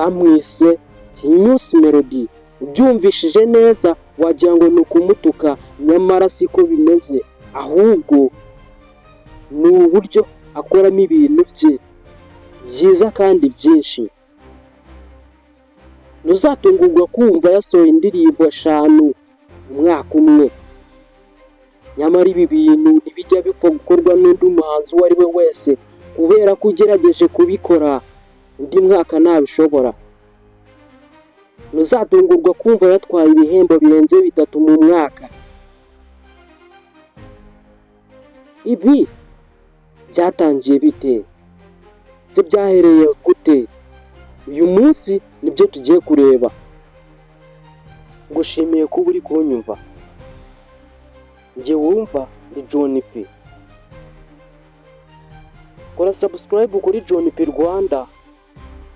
Bamwise Kinyusi Melody. Ubyumvishije neza wagira ngo ni ukumutuka, nyamara siko bimeze, ahubwo ni uburyo akoramo ibintu bye byiza kandi byinshi. Ntuzatungurwa kumva yasohoye indirimbo eshanu mu mwaka umwe. Nyamara ibi bintu ntibijya bipfa gukorwa n'undi muhanzi uwo ari we wese, kubera ko ugerageje kubikora undi mwaka ntabishobora. Ntuzatungurwa kumva yatwaye ibihembo birenze bitatu mu mwaka. Ibi byatangiye bite? Se byahereye gute? Uyu munsi nibyo tugiye kureba. Ngushimiye kuba uri kunyumva. Njye wumva ni John P. Kora subscribe kuri John P Rwanda.